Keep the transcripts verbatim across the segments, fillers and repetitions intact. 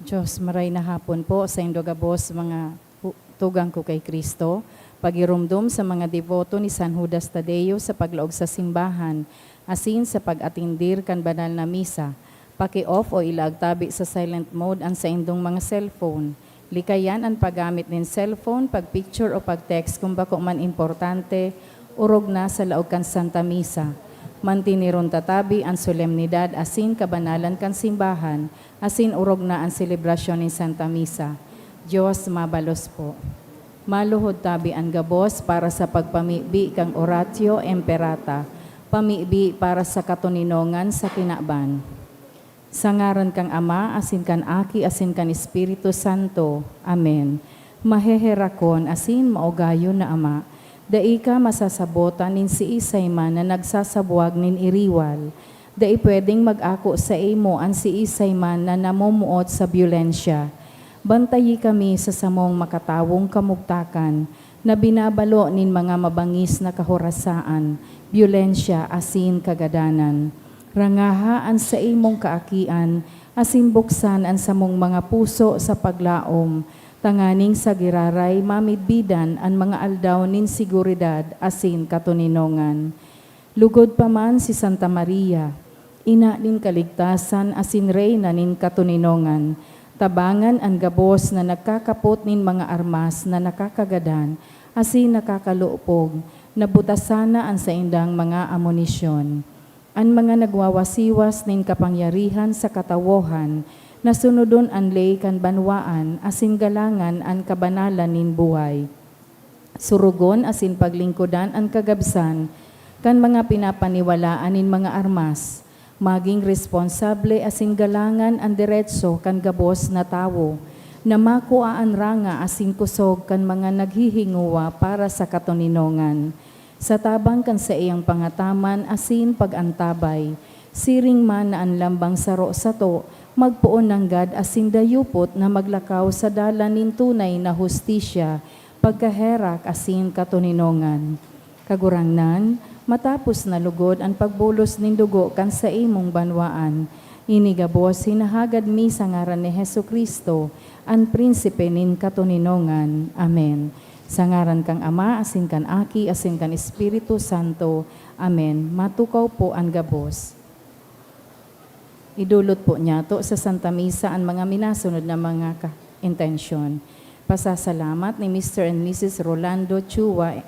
Diyos, maray na hapon po sa indo gabos, mga hu-, tugang ko kay Cristo. Pagirumdom sa mga deboto ni San Judas Tadeo sa paglaog sa simbahan, asin sa pag-atindir kan banal na misa. Paki-off o ilaag tabi sa silent mode an saindong mga cellphone. Likayan an paggamit nin cellphone, pag-picture o pag-text kun bako man importante, orog na sa laog kan Santa Misa. Mantineron ta tabi an solemnidad asin kabanalan kan simbahan, asin orog na an selebrasyon nin Santa Misa. Dios mabalos po. Maluhod tabi an gabos para sa pagpamibi kan Oratio Imperata, pamibi para sa katoninongan sa kinaban. Sa ngaran kan Ama, asin kan Aki, asin kan Espiritu Santo. Amen. Maheherakon asin maogayon na Ama, dai ka masasabotan nin siisay man na nagsasabwag nin iriwal. Dai pwedeng mag-ako saimo an siisay man na namomoot sa byolensya. Bantayi kami sa samong makatawong kamugtakan na binabalo nin mga mabangis na kahorasaan, byolensya asin kagadanan. Rangaha an saimong kaakian asin buksan an samong mga puso sa paglaom, tanganing sa giraray mamidbidan an mga aldaw nin seguridad asin katoninongan. Lugod pa man si Santa Maria, ina nin kaligtasan asin reyna nin katoninongan, tabangan an gabos na nagkakapot nin mga armas na nakakagadan asin nakakalupog, na buta sana an saindang mga amonisyon. An mga nagwawasiwas nin kapangyarihan sa katawohan, na sunodon an ley kan banwaan asin galangan an kabanalan nin buhay. Surugon asin paglingkodan an kagabsan kan mga pinapaniwalaan nin mga armas. Maging responsable asin galangan an deretso kan gabos na tawo, na makua an ranga asin kusog kan mga naghihingowa para sa katoninongan. Sa tabang kan saiyang pangataman asin pag-antabay, siring man na an lambang saro sato magpoon nanggad asin dayupot na maglakaw sa dalan nin tunay na hustisya, pagkaherak asin katoninongan. Kagurangnan, matapos na lugod an pagbulos nin dugo kan saimong banwaan, ini gabos hinahagad mi sa ngaran ni Jesu-Cristo, an Prinsipe nin katoninongan. Amen. Sa ngaran kan Ama, asin kan Aki, asin kan Espiritu Santo. Amen. Matukaw po an gabos. Idulot po niyato sa Santa Misa an mga minasunod na mga ka-, intensyon. Pasasalamat ni Mister and Missus Rolando Chua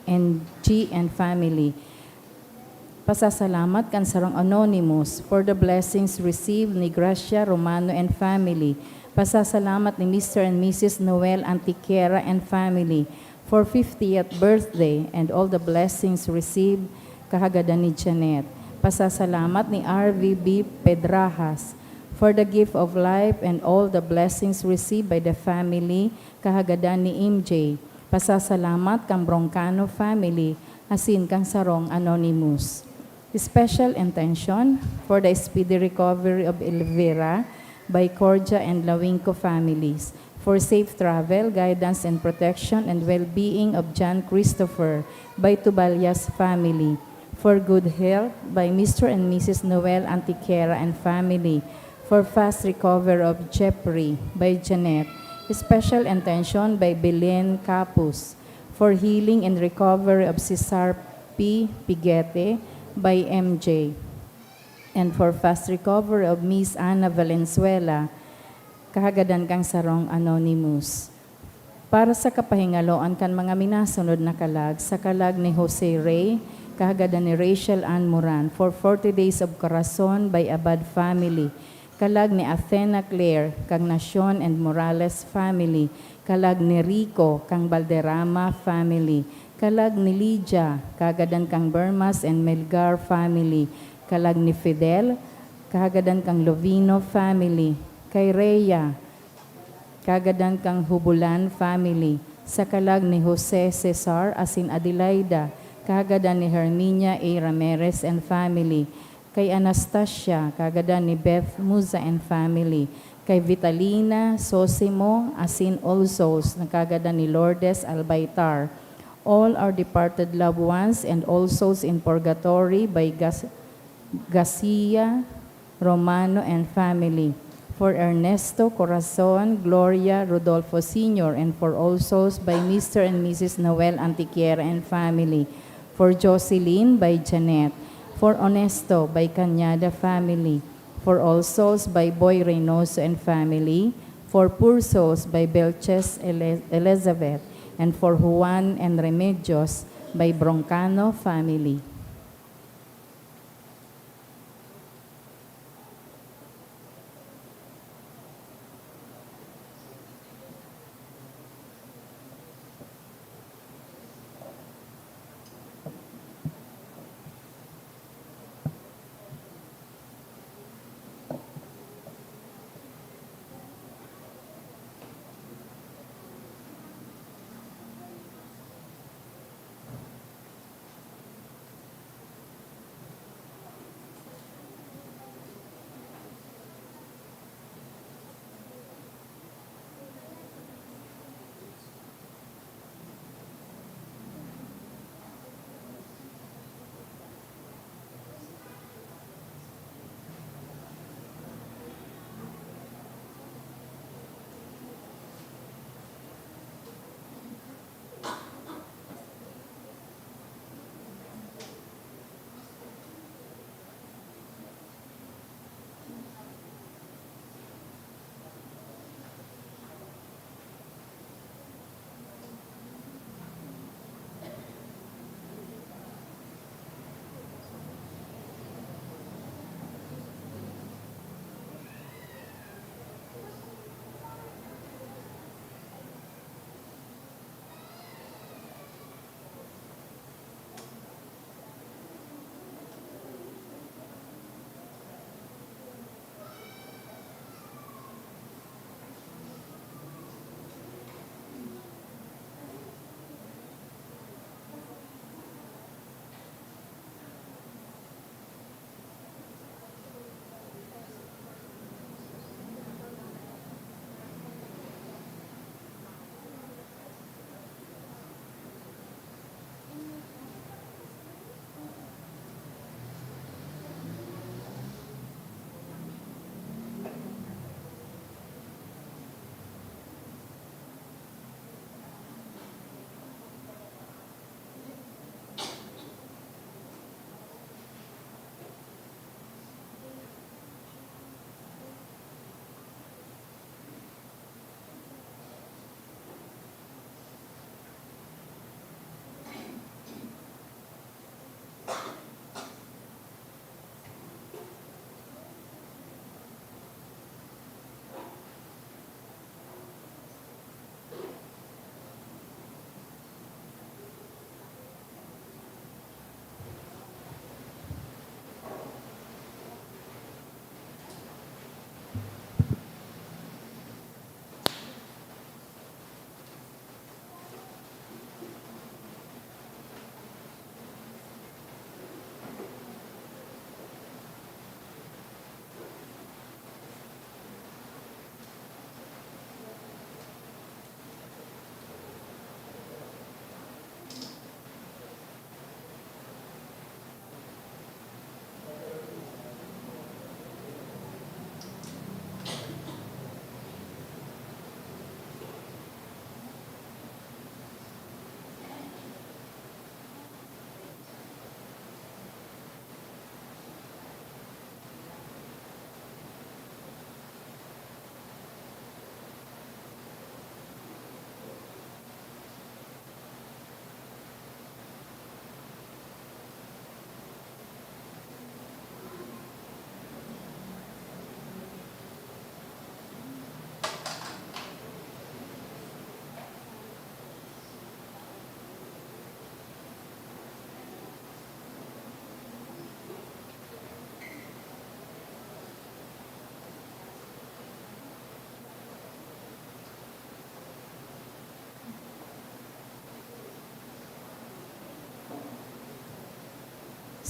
and G and family. Pasasalamat kan sarong anonymous for the blessings received ni Gracia Romano and family. Pasasalamat ni Mister and Missus Noel Antiquera and family for fiftieth birthday and all the blessings received, kahagadan ni Janet. Pasasalamat ni R V B Pedrajas for the gift of life and all the blessings received by the family, kahagadan ni M J. Pasasalamat kan Broncano family asin kan sarong anonymous. Special intention for the speedy recovery of Elvira by Cordia and Lawingco families, for safe travel, guidance, and protection and well-being of John Christopher by Tuballas family, for good health by Mister and Missus Noel Antiquera and family, for fast recovery of Jeffrey by Janet, special intention by Belen Capus, for healing and recovery of Cesar P. Piguete by M J, and for fast recovery of Miss Ana Valenzuela, kahagadan kan sarong anonymous. Para sa kapahingaloan kan mga minasunod na kalag, sa kalag ni Jose Rey, kahagadan ni Rachel Ann Moran, for forty Days of Corazon by Abad family, kalag ni Athena Claire, kang Nacion and Morales family, kalag ni Rico, kang Valderrama family, kalag ni Lydia, kahagadan kang Bermas and Melgar family, kalag ni Fidel, kahagadan kang Lovino family, kay Rhea, kahagadan kang Hubulan family, sa kalag ni Jose Cesar asin Adelaida, kahagadan ni Herminia A. Ramirez and family, kay Anastasia, kahagadan ni Beth Muza and family, kay Vitalina, Sosimo, asin Olsos, na kahagadan ni Lourdes Albaitar. All our departed loved ones and all souls in purgatory by Gas-, Garcia, Romano, and family. For Ernesto Corazon, Gloria Rodolfo Senior, and for all souls by Mister and Missus Noel Antiquiera and family. For Jocelyn by Janet. For Onesto by Cañada family. For all souls by Boy Reynoso and family. For poor souls by Belches Ele-, Elizabeth. And for Juan and Remedios by Broncano family.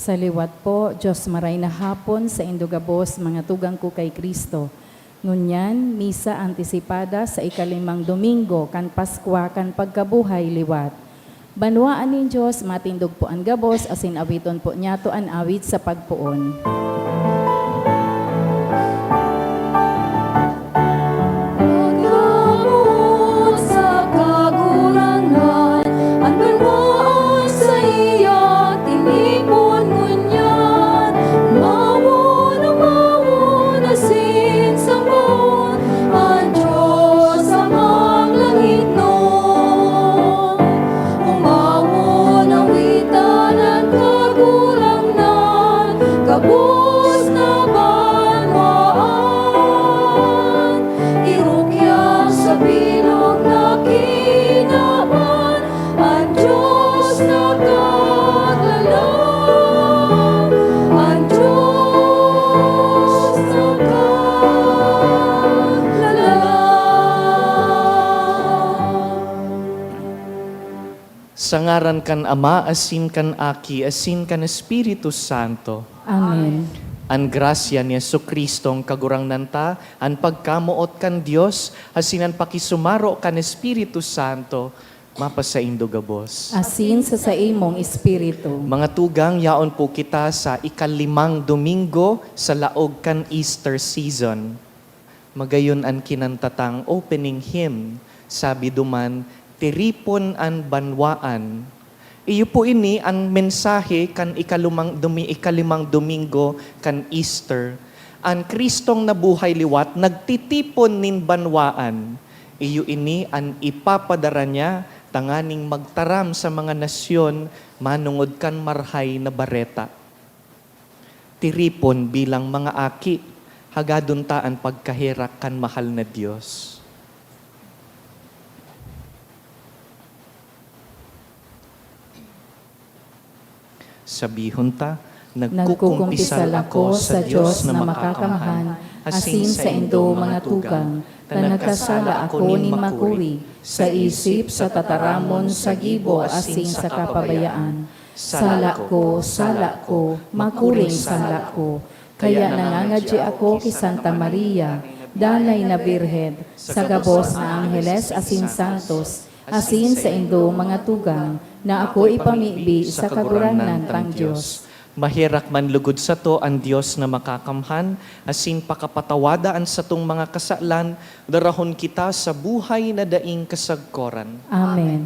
Sa liwat po, Dios maray na hapon saindo gabos, mga tugang ko kay Cristo. Ngunyan, misa antisipada sa ikalimang domingo kan Paskwa kan pagkabuhay liwat. Banwaan nin Dios, matindog po an gabos, asin awiton po niyato an awit sa pagpoon. Sa ngaran kan Ama, asin kan Aki, asin kan Espiritu Santo. Amen. An grasya ni Jesu-Cristong Kagurangnan ta, an pagkamoot kan Dios, asin an pakisumaro kan Espiritu Santo, mapasaindo gabos. Asin sa saimong espiritu. Mga tugang, yaon po kita sa ikalimang Domingo sa laog kan Easter season. Magayon an kinanta tang opening hymn, sabi duman, "Tiripon an banwaan." Iyo po ini an mensahe kan ikalumang domi-, ikalimang Domingo kan Easter. An Cristong nabuhay liwat nagtitipon nin banwaan. Iyo ini an ipapadara niya tanganing magtaram sa mga nasyon manongod kan Marahay na Bareta. Tiripon bilang mga aki, hagadon ta an pagkaherak kan mahal na Dios. Sabihon ta, "Nagkukumpisal ako sa Dios na makakamhan, asin saindo, mga tugang, ta nagkasala ako nin makuri, sa isip, sa tataramon, sa gibo, asin sa kapabayaan. Sala ko, sala ko, makuring sala ko." Kaya nangangadyi ako ki Santa Maria, Danay na Birhen, sa gabos na angheles asin santos, asin saindo, mga tugang, na ako ipamibi sa Kagurangnan tang Dios. Maherak man lugod sato an Dios na makakamhan, asin pakapatawada an satong mga kasalan, darahon kita sa buhay na daing kasagkoran. Amen.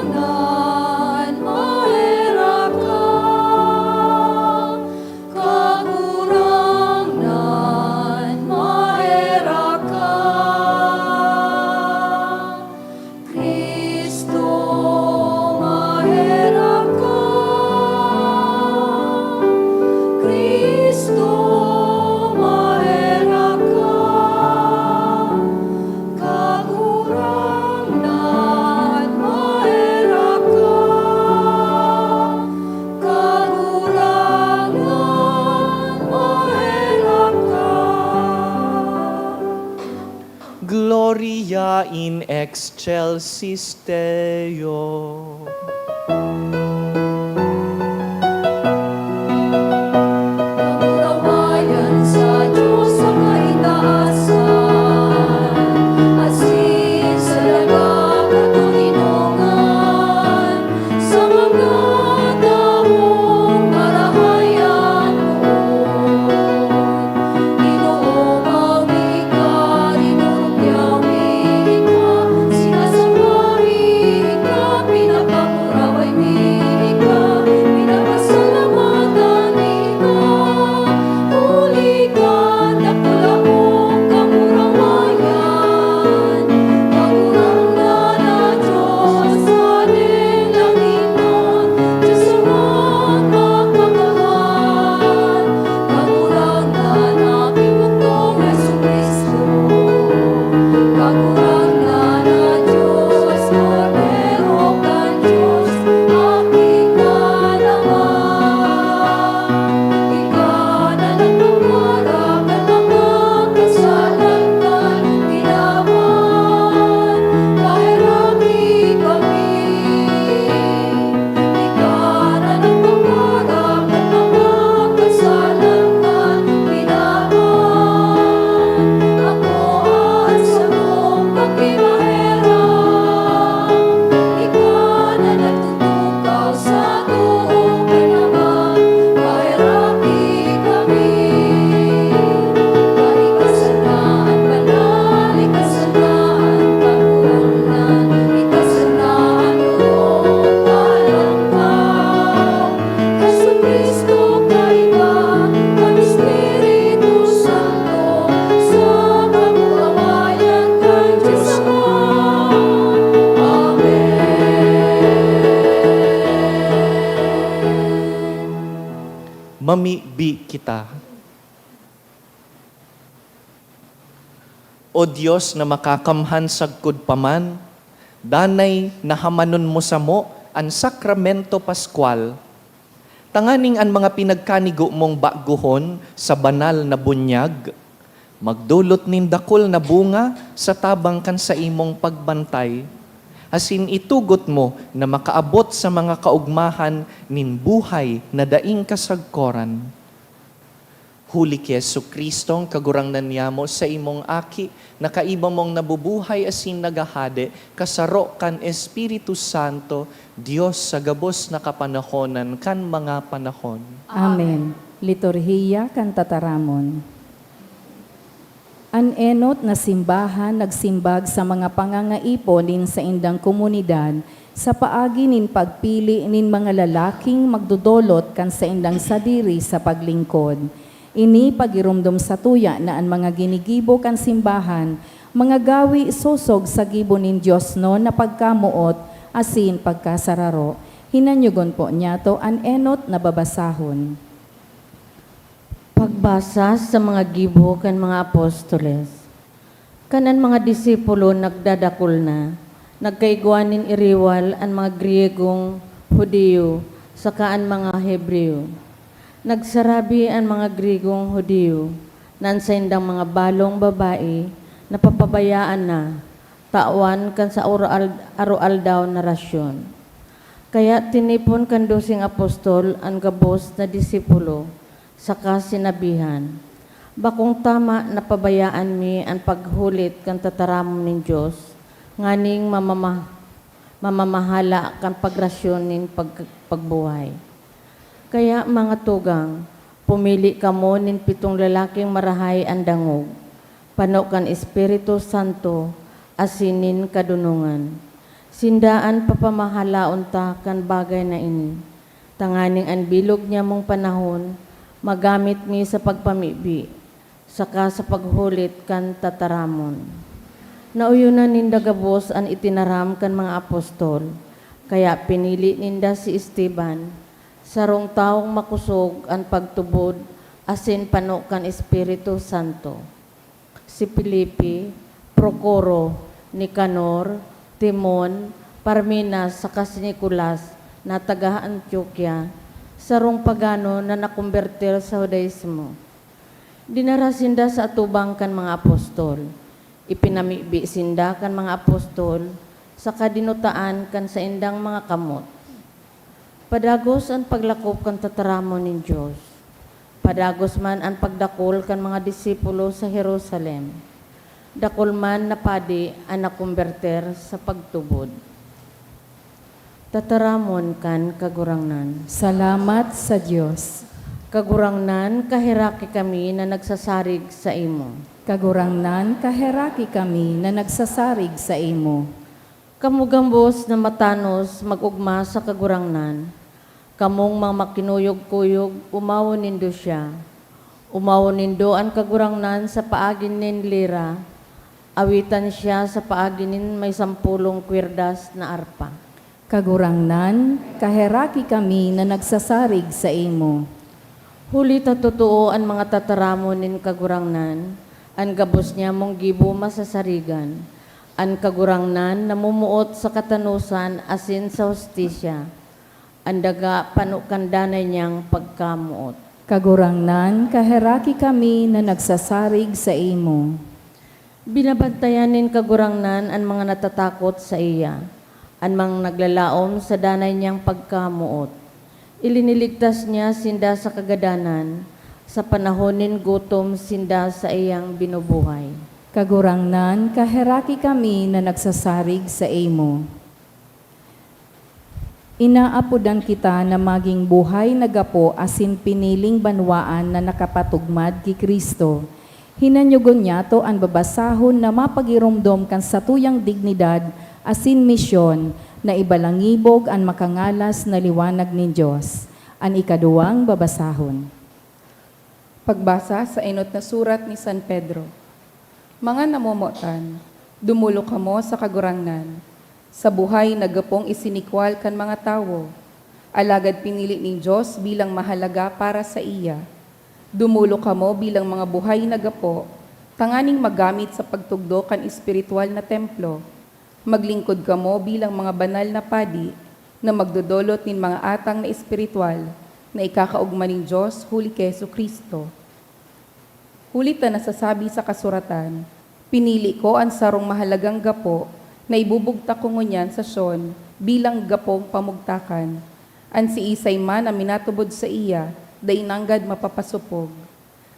Kagurangnan, maherak ka. Kagurangnan, maherak ka. Cristo, maherak ka. Cristo, maherak ka. Kagurangnan, maherak ka. Kagurangnan, maherak ka. Gloria in excelsis Deo. Kamurawayan sa Dios sa kaitaasan, asin sa daga katoninongan, sa mga tawong marahay an poon. Ginoo, mawi ka, dinurugyaw mi ika, sinasamba mi ika, pinapamuraway mi ika, pinapasalamatan mi ika. Huli kan dakul akong kamurawayan, Kagurangnan na Dios, Hade nin langiton, Dios na makakamhan, Kagurangnan na Aki bugtong Jesu-Cristo, Kagurangnan na Dios, Kordero kan Dios, Aki kan Ama. Ika na nagpaparak kan mga kasalan kan kinaban, paheraki kami. Ika na nagpaparak kan mga kasalan kan kinaban, akoa an samong pakimaherak. Ika na nagtu- Tukaw sa too kan Ama, paheraki kami. Kan ika sana an banal, ika sana an Kagurangnan, ika sana an orog kan Alangkaw. Jesu-Cristo kaiba, kan Espiritu Santo, sa kamurawayan kan Dios Ama. Amen. Mamibi kita. O Dios na makakamhan sagkod pa man, danay na hamanon mo samo an Sakramento Pascual. Tanganing an mga pinagkanigo mong baguhon sa banal na bunyag magdolot nin dakul na bunga sa tabang kan saimong pagbantay, asin itugot mo na makaabot sa mga kaogmahan nin buhay na daing kasagkoran. Huli ki Jesu-Cristong Kagurangnan niyamo, saimong Aki, na kaiba mong nabubuhay asin naghahade, kasaro kan Espiritu Santo, Dios sa gabos na kapanahonan kan mga panahon. Amen. Liturhiya kan Tataramon. An enot na simbahan nagsimbag sa mga pangangaipo nin saindang komunidad sa paagi nin pagpili nin mga lalaking magdodolot kan saindang sadiri sa paglingkod. Ini pagiromdom satuya na an mga ginigibo kan simbahan, mga gawe sosog sa gibo nin diosnon na pagkamoot asin pagkasararo. Hinanyogon po niyato an enot na babasahon. Pagbasa sa mga gibo kan mga apostoles. Kan an mga disipulo nagdadakul na, nagkaigwa nin iriwal an mga Griyegong Judio saka an mga Hebreo. Nagsarabi an mga Griyegong Judio na an saindang mga balong babae napapabayaan na, tawan kan sa aro-, aroaldaw na rasyon. Kaya tinipon kan doseng apostol an gabos na disipulo, saka sinabihan, "Bakong tama na pabayaan mi an paghulit kan tataramon nin Dios nganing mamama-, mamamahala kan pagrasyon nin pag-, pagbuhay. Kaya, mga tugang, pumili kamo nin pitong lalaking marahay an dangog, pano kan Espiritu Santo asin nin kadonongan. Sinda an papamahalaon ta kan bagay na ini, tanganing an bilog niyamong panahon magamit mi sa pagpamibi saka sa paghulit kan tataramon." Naoyonan ninda gabos an itinaram kan mga apostol, kaya pinili ninda si Esteban, sarong tawong makosog an pagtubod asin pano kan Espiritu Santo. Si Felipe, Procoro, Nicanor, Timon, Parmenas, saka si Nicolas na taga Antioquia, sarong pagano na nakombertir sa Judaismo. Dinara sinda sa atubang kan mga apostol. Ipinamibi sinda kan mga apostol, saka dinutaan kan saindang mga kamot. Padagos an paglakop kan tataramon nin Dios. Padagos man an pagdakul kan mga disipulo sa Jerusalem. Dakul man na padi an nakombertir sa pagtubod. Tataramon kan Kagurangnan. Salamat sa Dios. Kagurangnan, kaheraki kami na nagsasarig saimo. Kagurangnan, kaheraki kami na nagsasarig saimo. Kamo gabos na matanos, mag-ogma sa Kagurangnan. Kamong mga makinuyog-kuyog, omawon nindo siya. Omawon nindo an Kagurangnan sa paagi nin lira, awitan siya sa paagi nin may sampolong kwerdas na arpa. Kagurangnan, kaheraki kami na nagsasarig saimo. Huli ta totoo an mga tataramon nin Kagurangnan, an gabos niyamong gibo masasarigan. An Kagurangnan namumuot sa katanosan asin sa hustisya. An daga pano kan danay niyang pagkamoot. Kagurangnan, kaheraki kami na nagsasarig saimo. Binabantayan nin Kagurangnan an mga natatakot saiya, an mga naglalaom sa danay niyang pagkamoot. Iliniligtas niya sinda sa kagadanan, sa panahon nin gutom sinda saiyang binubuhay. Kagurangnan, kaheraki kami na nagsasarig saimo. Inaapodan kita na magin buhay na gapo asin piniling banwaan na nakapatugmad ki Cristo. Hinanyogon niyato an babasahon na mapagiromdom kan satuyang dignidad asin misyon na ibalangibog an makangalas na liwanag nin Dios. An ikaduwang babasahon. Pagbasa sa enot na surat ni San Pedro. Mga namomotan, dumolok kamo sa Kagurangnan, sa buhay na gapong isinikwal kan mga tawo, alagad pinili nin Dios bilang mahalaga para saiya. Dumolok kamo bilang mga buhay na gapo, tanganing magamit sa pagtugdo kan espiritwal na templo. Maglingkod kamo bilang mga banal na padi na magdodolot nin mga atang na espiritwal, na ikakaogma nin Dios huli ki Jesu-Cristo. Huli ta nasasabi sa kasuratan, "Pinili ko an sarong mahalagang gapo na ibubugtak ko ngunyan sa Sion bilang gapong pamugtakan. An siisay man na minatubod saiya, dai nanggad mapapasopog."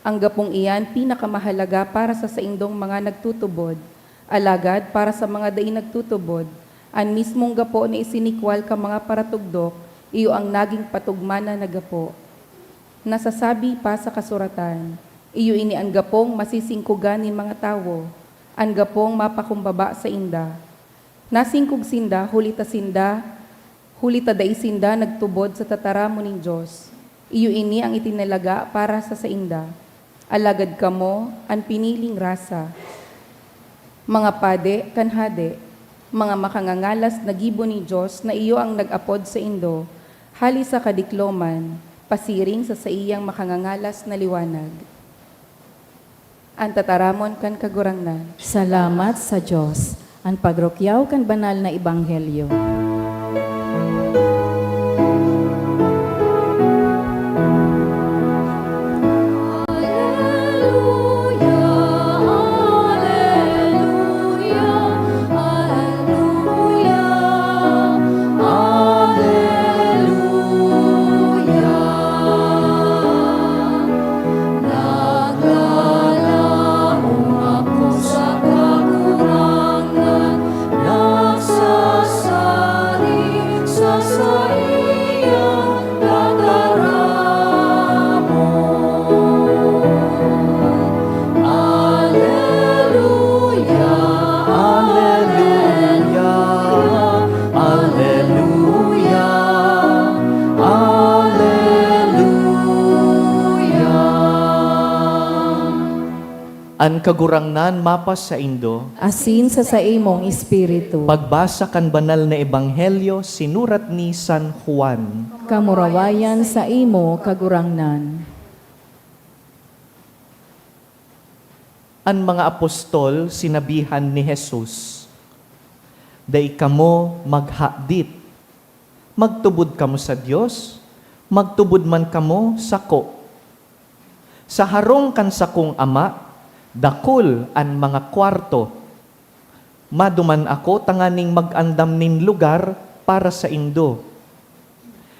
Ang gapong iyan pinakamahalaga para sa saindong mga nagtutubod. Alagad para sa mga dai nagtutubod, an mismong gapo na isinikwal kan mga paratugdok iyo ang nagin patugmanan na gapo. Nasasabi pa sa kasuratan, "Iyo ini an gapong masisingkogan nin mga tawo, an gapong mapakumbaba sainda." Nasingkog sinda huli ta sinda, huli ta dai sinda nagtubod sa tataramon nin Dios. Iyo ini ang itinalaga para sa sainda. Alagad kamo, an piniling rasa, mga padi kan Hade, mga makangangalas na gibo nin Dios na iyo ang nag-apod saindo, hale sa kadikloman, pasiring sa saiyang makangangalas na liwanag. An tataramon kan Kagurangnan. Salamat sa Dios. An pagrukyaw kan banal na ebanghelyo. Naglalaom ako sa Kagurangnan, nagsasarig sa saiyang tataramon. Aleluya, aleluya, aleluya, aleluya. An Kagurangnan mapasaindo. Asin sa saimong espiritu. Pagbasa kan Banal na Ebanghelyo sinurat ni San Juan. Kamurawayan saimo, Kagurangnan. An mga apostol sinabihan ni Jesus, "Dai kamo maghadit. Magtubod kamo sa Dios, magtubod man kamo sako. Sa harong kan sakong Ama, dakul an mga kwarto. Maduman ako tanganing mag-andam nin lugar para saindo.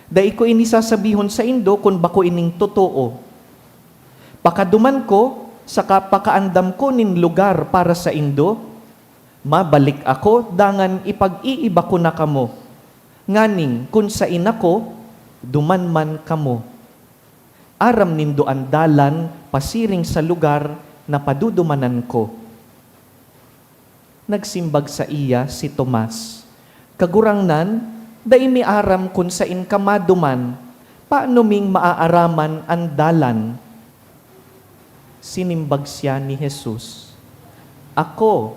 Dai ko ini sasabihon saindo kun bako ining totoo. Pakaduman ko, saka pakaandam ko nin lugar para saindo, mabalik ako dangan ipag-iiba ko na kamo, nganing kun saen ako, duman man kamo. Aram nindo an dalan pasiring sa lugar na padudumanan ko." Nagsimbag saiya si Tomas, "Kagurangnan, dai mi aram kun saen ka maduman, paano ming maaaraman an dalan?" Sinimbag siya ni Jesus, "Ako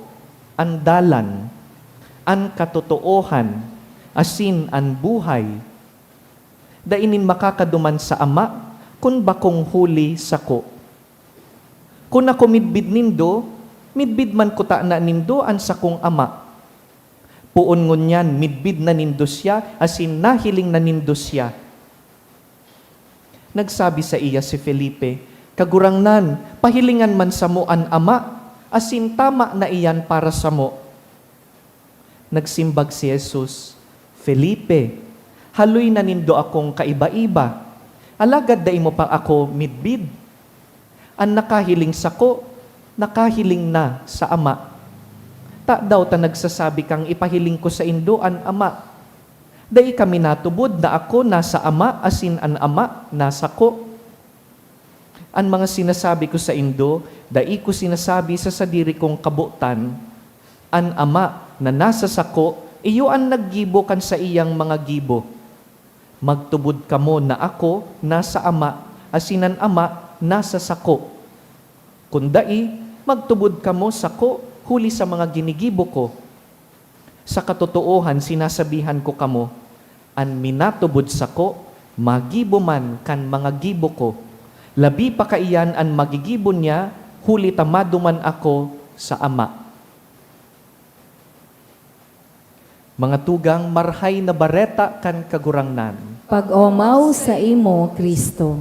an dalan, an katotoohan, asin an buhay. Dai nin makakaduman sa Ama kun bakong huli sako. Kun ako midbid nindo, midbid man kutana nindo an sakong Ama. Poon ngunyan midbid na nindo siya asin nahiling na nindo siya." Nagsabi saiya si Felipe, "Kagurangnan, pahilingan man samo an Ama, asin tama na iyan para samo." Nagsimbag si Jesus, "Felipe, haloy na nindo akong kaiba-iba, alagad dai mo pa ako midbid? An nakahiling sako, nakahiling na sa Ama. Tadaw ta nagsasabi kang ipahiling ko saindo an Ama? Dai ka minatubod na ako nasa Ama asin an Ama nasako? An mga sinasabi ko saindo, dai ko sinasabi sa sadiri kong kabotan. An Ama na nasa sako, iyo an naggibo kan saiyang mga gibo. Magtubod kamo na ako nasa Ama, asin an Ama nasa sako. Kun dai, magtubod kamo sako huli sa mga ginigibo ko. Sa katotoohan, sinasabihan ko kamo, an minatubod sako, magibo man kan mga gibo ko. Labi pa kaiyan an magigibo niya, huli ta maduman ako sa Ama." Mga tugang, Marahay na Bareta kan Kagurangnan. Pag-omaw saimo, Cristo.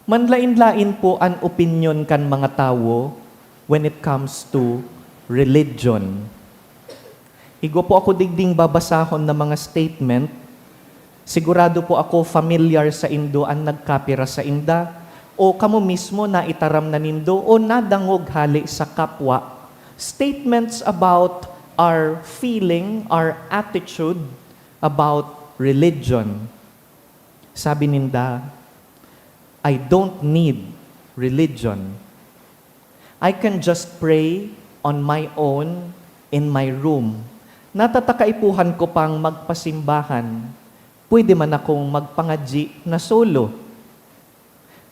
Manlaen-laen po an opinyon kan mga tawo when it comes to religion. Igwa po ako digding babasahon na mga statement. Sigurado po ako familiar saindo an nagkapira sainda, o kamo mismo naitaram na nindo o nadangog hale sa kapwa, statements about our feeling, our attitude about religion. Sabi ninda, "I don't need religion. I can just pray on my own in my room. Natatakaipuhan ko pang magpasimbahan. Pwede man akong magpangadyi na solo.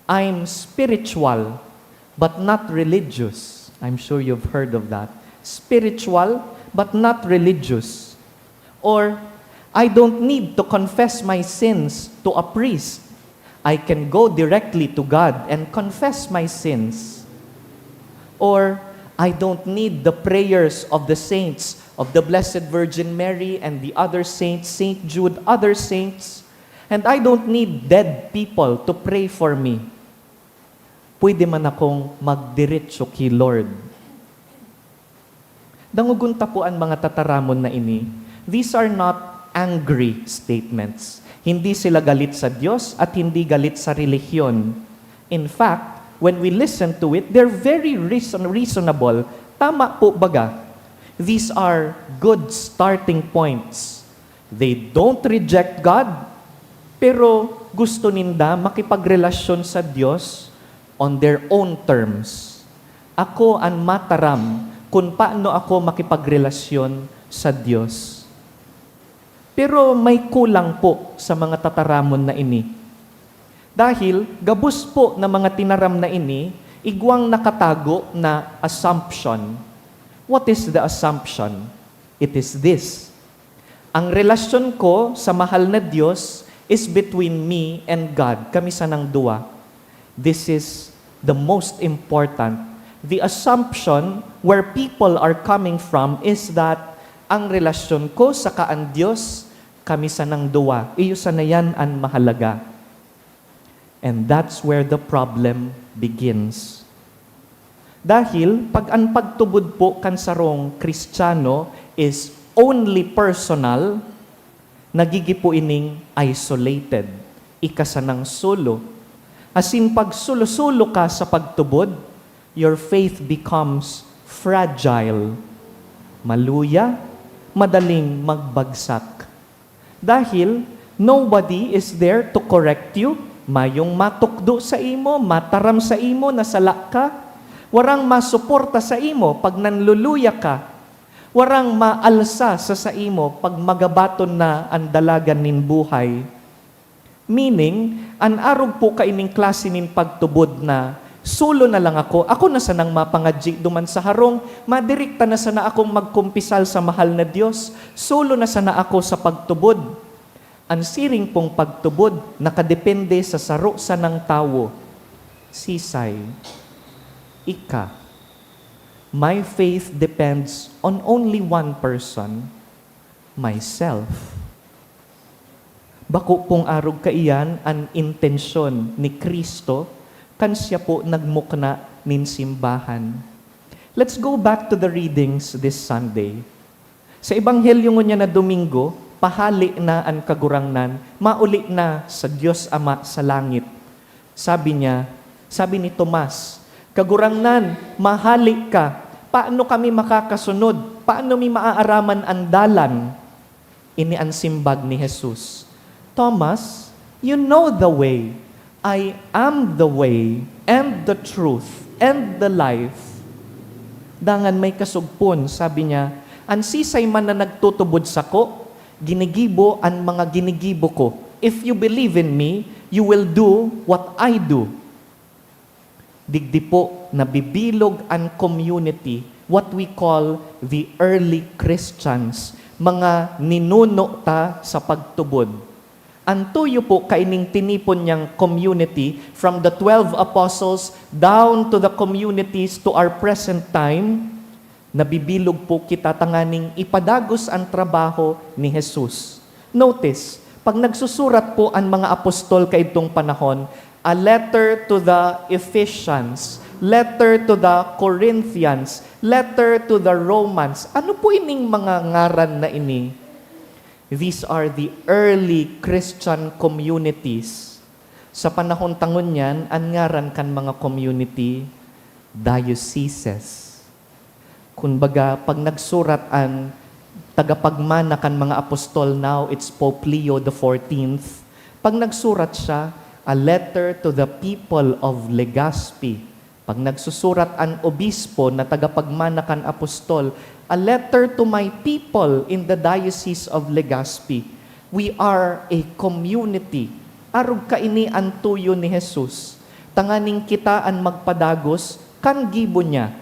I'm spiritual, but not religious." I'm sure you've heard of that. "Spiritual, but not religious." Or, "I don't need to confess my sins to a priest. I can go directly to God and confess my sins." Or, "I don't need the prayers of the saints, of the Blessed Virgin Mary and the other saints, Saint Jude, other saints. And I don't need dead people to pray for me. Pwede man akong magdiretso ki Lord." Dangogon ta po an mga tataramon na ini. These are not angry statements. Hindi sila galit sa Dios at hindi galit sa relihiyon. In fact, when we listen to it, they're very reason- reasonable. Tama po baga. These are good starting points. They don't reject God, pero gusto ninda makipagrelasyon sa Dios on their own terms. Ako an mataram kun paano ako makipagrelasyon sa Dios. Pero may kulang po sa mga tataramon na ini. Dahil gabos po na mga tinaram na ini, igwang nakatago na assumption. What is the assumption? It is this. Ang relasyon ko sa mahal na Dios is between me and God, kami sanang duwa. This is the most important. The assumption where people are coming from is that ang relasyon ko saka an Dios, kami sanang duwa. Iyo sana yan an mahalaga. And that's where the problem begins. Dahil pag an pagtubod po kan sarong Kristiyano is only personal, nagigi po ining isolated, ika sanang solo. Asin pag solo-solo ka sa pagtubod, your faith becomes fragile. Maluya, madaling magbagsak. Dahil nobody is there to correct you. Mayong matukdo sa imo, mataram sa imo na sala ka. Warang masuporta sa imo pag nanluluya ka. Warang maalsa sa saimo pag magabaton na an dalagan nin buhay. Meaning, an arog po kaining klase nin pagtubod na, "Solo na lang ako, ako na sanang mapangadyi duman sa harong, madirekta na sana akong magkumpisal sa mahal na Dios, solo na sana ako sa pagtubod." An siring pong pagtubod nakadepende sa saro sanang tawo. Sisay? Ika. My faith depends on only one person, myself. Bako pong arog kaiyan an intensyon ni Cristo kan siya po nagmukna nin simbahan. Let's go back to the readings this Sunday. Sa Ebanghelyo ngunyan na Domingo, pahale na an Kagurangnan, mauli na sa Dios Ama sa langit. Sabi niya, sabi ni Tomas, "Kagurangnan, mahale ka. Paano kami makakasunod? Paano mi maaaraman an dalan?" Ini an simbag ni Jesus, "Thomas, you know the way. I am the way, and the truth, and the life." Dangan may kasugpon, sabi niya, "An sisay man na nagtutubod sako, ginigibo an mga ginigibo ko. If you believe in me, you will do what I do." Digdi po nabibilog an community, what we call the early Christians, mga ninuno ta sa pagtubod. An tuyo po kaining tinipon niyang community, from the twelve apostles down to the communities to our present time, nabibilog po kita tanganing ipadagos an trabaho ni Jesus. Notice, pag nagsusurat po an mga apostol kaidtong panahon, a letter to the Ephesians, letter to the Corinthians, letter to the Romans. Ano po ining mga ngaran na ini? These are the early Christian communities. Sa panahon ta ngunyan, an ngaran kan mga community, dioceses. Kumbaga, pag nagsurat an tagapagmana kan mga apostol, now it's Pope Leo the fourteenth, pag nagsurat siya, "A letter to the people of Legazpi." Pag nagsusurat an obispo na tagapagmana kan apostol, "A letter to my people in the Diocese of Legazpi." We are a community. Arog kaini an tuyo ni Jesus, tanganing kita an magpadagos kan gibo niya.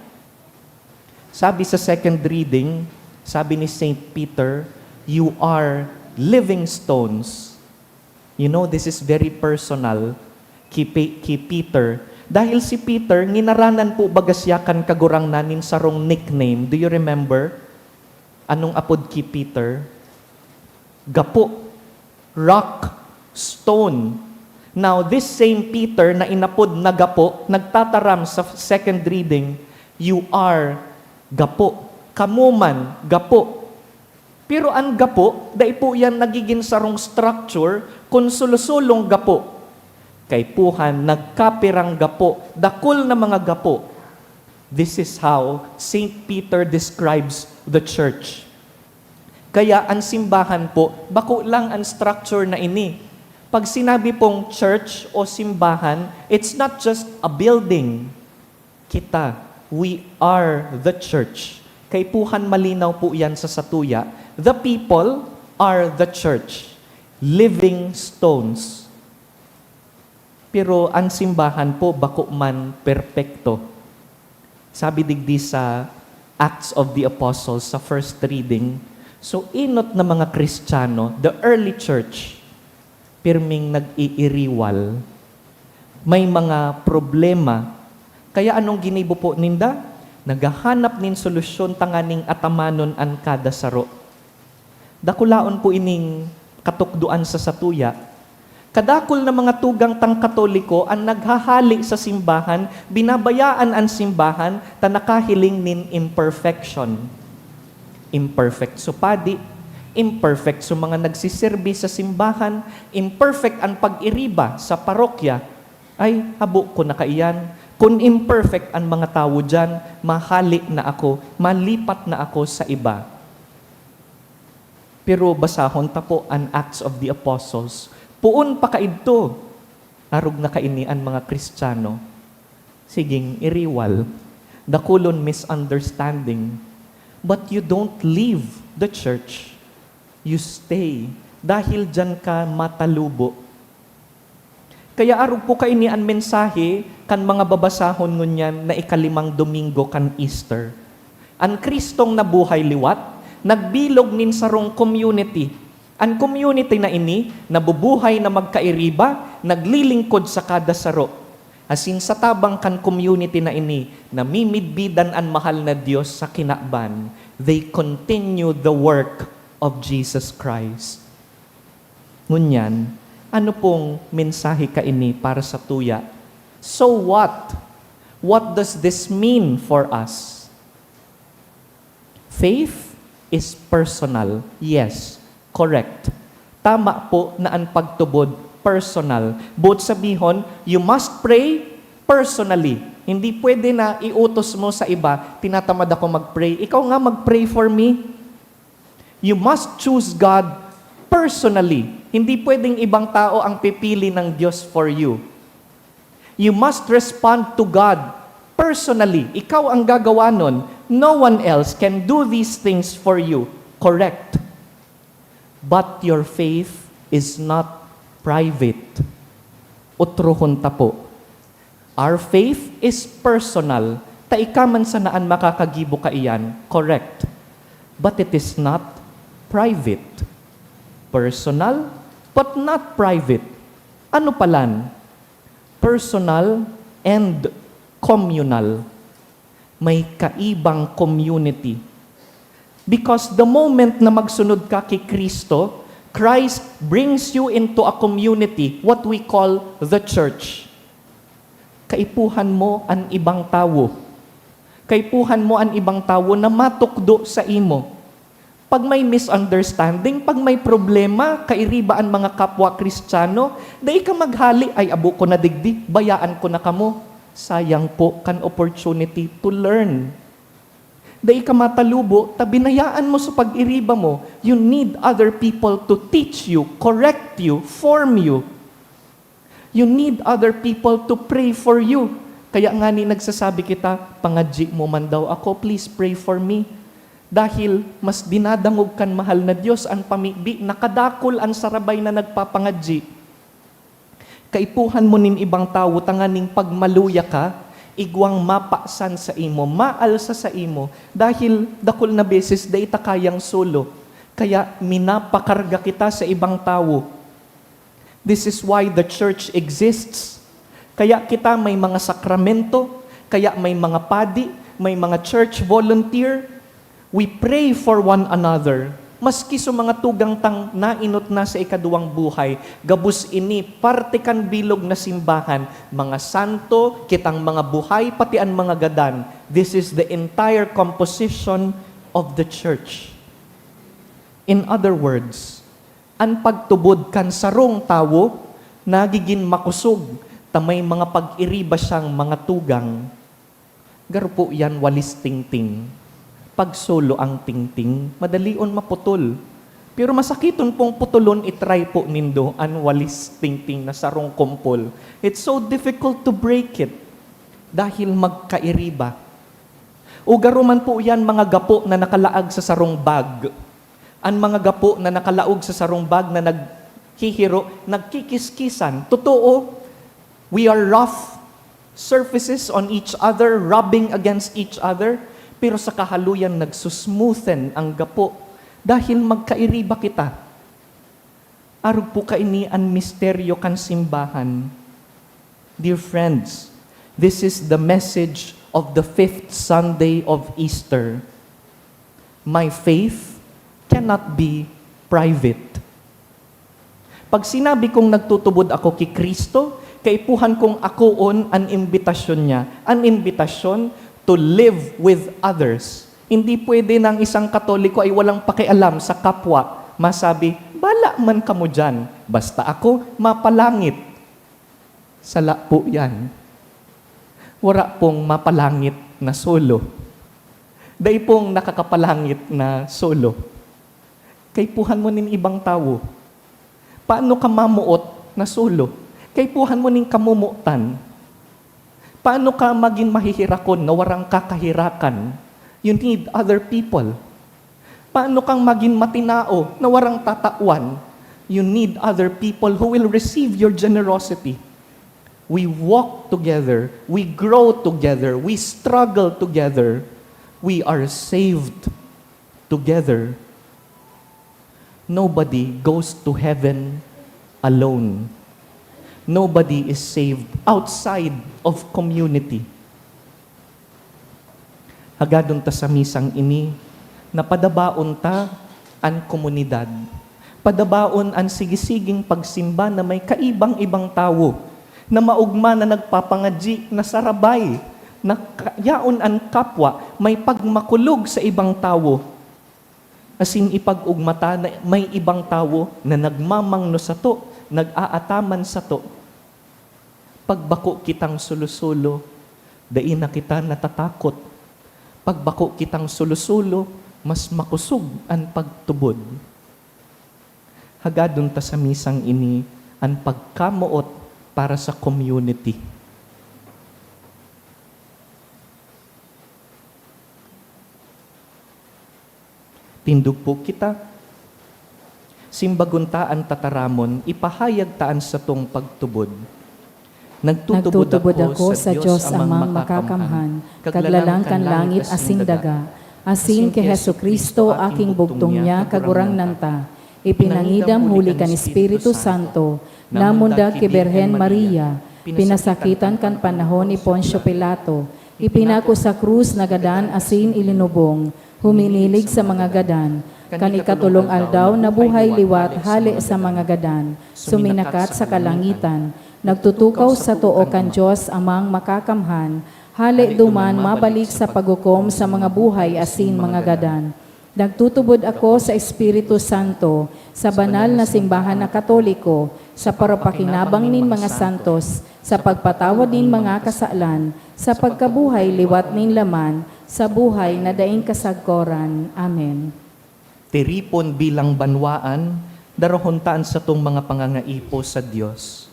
Sabi sa second reading, sabi ni Saint Peter, "You are living stones." You know, this is very personal ki, Pe- ki Peter. Dahil si Peter, nginaranan po baga siya kan Kagurangnan nin sarong nickname. Do you remember? Anong apod ki Peter? Gapo. Rock. Stone. Now, this same Peter na inapod na gapo, nagtataram sa second reading, "You are gapo. Kamo man, gapo." Pero an gapo, dai po yan nagigin sarong structure kun solo-solong gapo. Kaipuhan, nagkapirang gapo, dakul na mga gapo. This is how Saint Peter describes the church. Kaya an simbahan po, bako lang an structure na ini. Pag sinabi pong church o simbahan, it's not just a building. Kita, we are the church. Kaipuhan, malinaw po yan sa satuya. The people are the church. Living stones. Pero an simbahan po bako man perpekto. Sabi digdi sa Acts of the Apostles, sa first reading, so enot na mga Kristiyano, the early church, pirming nag-iiriwal. May mga problema. Kaya anong ginibo po ninda? Naghahanap nin solusyon tanganing atamanon an kada saro. Dakulaon po ining katukdoan sa satuya. Kadakul na mga tugang tang Katoliko an naghahale sa simbahan, binabayaan an simbahan ta nakahiling nin imperfection. Imperfect so padi, imperfect so mga nagsisirbi sa simbahan, imperfect an pag-iriba sa parokya. Ay, habo ko na kaiyan. Kun imperfect an mga tawo diyan, mahale na ako, malipat na ako sa iba. Pero basahon ta po an Acts of the Apostles. Poon pa kaidto, arog na kaini an mga Kristiyano. Siging iriwal, dakulon misunderstanding. But you don't leave the church. You stay. Dahil diyan ka matalubo. Kaya arog po kaini an mensahe kan mga babasahon ngunyan na ikalimang Domingo kan Easter. An Kristong nabuhay liwat, nagbilog nin sarong community. An community na ini nabubuhay na magkairiba, naglilingkod sa kada saro. Asin sa tabang kan community na ini, namimidbidan an mahal na Dios sa kinaban. They continue the work of Jesus Christ. Ngunyan, ano pong mensahe kaini para sa tuya? So what? What does this mean for us? Faith is personal. Yes, correct. Tama po na an pagtubod personal. Boot sabihon, you must pray personally. Hindi pwede na iutos mo sa iba, "Tinatamad ako mag-pray. Ikaw nga mag-pray for me." You must choose God personally. Hindi pwedeng ibang tao ang pipili ng Diyos for you. You must respond to God personally. Ikaw ang gagawa nun. No one else can do these things for you. Correct. But your faith is not private. Otrohon ta po. Our faith is personal. Ta ika man sana an makakagibo kaiyan. Correct. But it is not private. Personal, But not private. Ano palan? Personal and communal. May kaibang community. Because the moment na magsunod ka ki Cristo, Christ brings you into a community, what we call the church. Kaipuhan mo an ibang tawo. Kaipuhan mo an ibang tawo na matukdo sa imo. Pag may misunderstanding, pag may problema, kairiba an mga kapwa Kristiyano, dai ka maghali, "Ay, abo ko na digdi, bayaan ko na kamo." Sayang po kan opportunity to learn. Dai ka matalubo, ta binayaan mo sa pag-iriba mo. You need other people to teach you, correct you, form you. You need other people to pray for you. Kaya ngani nagsasabi kita, "Pangadyi mo man daw ako, please pray for me." Dahil mas dinadangog kan mahal na Dios an pamibi na kadakul an sarabay na nagpapangadyi. Kaipuhan mo nin ibang tawo tanganing pag maluya ka, igwang mapasan sa imo, maalsa sa imo, dahil dakul na beses dai ta kayang solo. Kaya minapakarga kita sa ibang tawo. This is why the church exists. Kaya kita may mga sakramento, kaya may mga padi, may mga church volunteer. We pray for one another. Maski sa mga tugang tang nainot na sa ikaduwang buhay, gabos ini parte kan bilog na simbahan, mga santo, kitang mga buhay, pati an mga gadan. This is the entire composition of the church. In other words, an pagtubod kan sarong tawo nagigin makosog ta may mga pag-iriba siyang mga tugang. Garo po yan walis tingting. Pag solo ang tingting, madalion maputol. Pero masakiton pong putulon, i-try po nindo an walis tingting na sarong kumpol. It's so difficult to break it dahil magkairiba. O garo man po yan mga gapo na nakalaag sa sarong bag. An mga gapo na nakalaog sa sarong bag na naghihiro, nagkikiskisan. Totoo, we are rough surfaces on each other, rubbing against each other, pero sa kahaluyan nagsusmoothen ang gapo dahil magkairiba kita. Arog po kaini an misteryo kan simbahan. Dear friends, this is the message of the fifth Sunday of Easter. My faith cannot be private. Pag sinabi kong nagtutubod ako ki Cristo, kaipuhan kong akoon an imbitasyon niya, an imbitasyon to live with others. Hindi pwede na ang isang Katoliko ay walang pakialam sa kapwa. Masabi, "Bala man kamo diyan, basta ako mapalangit." Sala po yan. Wara pong mapalangit na solo. Dai pong nakakapalangit na solo. Kaipuhan mo nin ibang tawo. Paano ka mamuot na solo? Kaipuhan mo nin kamumotan. Paano ka magin mahihirakon na warang kakahirakan? You need other people. Paano kang magin matinao na warang tatawan? You need other people who will receive your generosity. We walk together, we grow together, we struggle together, we are saved together. Nobody goes to heaven alone. Nobody is saved outside of community. Hagadon ta sa misang ini na padabaon ta an komunidad. Padabaon an sigisiging pagsimba na may kaibang-ibang tawo na maogma na nagpapangadyi na sarabay na ka-, yaon an kapwa may pagmakulog sa ibang tawo. Asin ipag-ogma ta na may ibang tawo na nagmamangno sato, nag-aataman sato. Pag bako kitang solo-solo, dai na kita natatakot. Pag bako kitang solo-solo, mas makosog an pagtubod. Hagadon ta sa misang ini an pagkamoot para sa community. Tindog po kita. Simbagon ta an tataramon, ipahayag ta an satong pagtubod. Nagtutubod ako sa Dios Amang Makakamhan, Kaglalang kan langit asin daga, asin ki Jesu-Cristo, aking bugtong niya, Kagurangnan ta. Ipinangidam huli kan Espiritu Santo, namundag ki Birhen Maria, pinasakitan kan panahon ni Poncio Pilato, ipinako sa krus na gadan asin ilinubong, huminilig sa mga gadan. Kan ikatolong aldaw nabuhay liwat hale sa mga gadan, suminakat sa kalangitan, nagtutukaw sa too kan Dios Amang Makakamhan, hale duman mabalik sa paghukom sa mga buhay asin mga gadan. Nagtutubod ako sa Espiritu Santo, sa banal na simbahan na Katoliko, sa parapakinabang nin mga santos, sa pagpatawad nin mga kasalan, sa pagkabuhay liwat nin laman, sa buhay na daing kasagkoran. Amen. Tiripon bilang banwaan, darahon ta an satong mga pangangaipo sa Dios.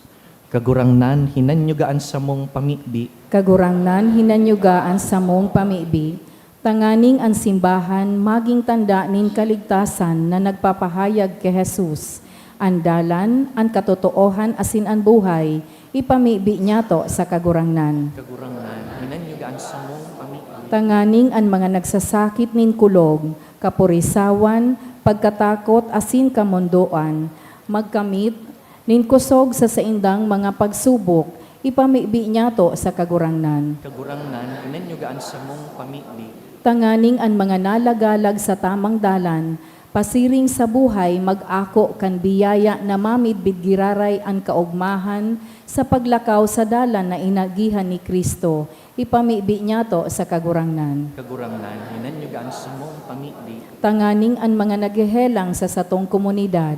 Kagurangnan, hinanyuga an samong pamibi. Kagurangnan, hinanyuga an samong pamibi, tanganing an simbahan magin tanda nin kaligtasan na nagpapahayag ki Jesus, an dalan, an katotoohan asin an buhay. Ipamibi niyato sa Kagurangnan. Kagurangnan, hinanyuga an samong pamibi. Tanganing an mga nagsasakit nin kulog, kapurisawan, pagkatakot asin kamondoan, magkamit nin kusog sa saindang mga pagsubok, ipamibi niyato sa Kagurangnan. Kagurangnan, hinanyuga an samong pamibi. Tanganing an mga nalagalag sa tamang dalan, pasiring sa buhay mag-ako kan biyaya na mamidbid giraray an kaogmahan sa paglakaw sa dalan na inagihan ni Cristo, ipamibi niyato sa Kagurangnan. Kagurangnan, hinanyuga an samong pamibi. Tanganing an mga naghehelang sa satong komunidad,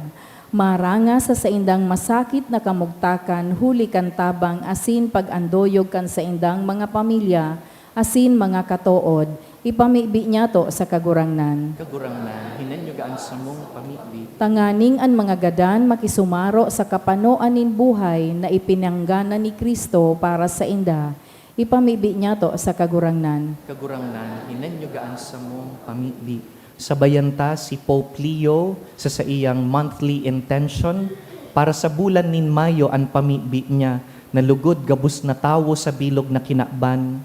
maranga sa saindang masakit na kamugtakan huli kan tabang asin pag-anduyog kan saindang mga pamilya asin mga katood, ipamibi niyato sa Kagurangnan. Kagurangnan, hinanyuga an samong pamibi. Tanganing an mga gadan makisumaro sa kapanoan nin buhay na ipinanggana ni Cristo para sainda, ipamibi niyato sa Kagurangnan. Kagurangnan, hinanyuga an samong pamibi. Sabayan ta si Pope Leo sa saiyang monthly intention para sa bulan nin Mayo, an pamibi niya na lugod gabos na tawo sa bilog na kinaban,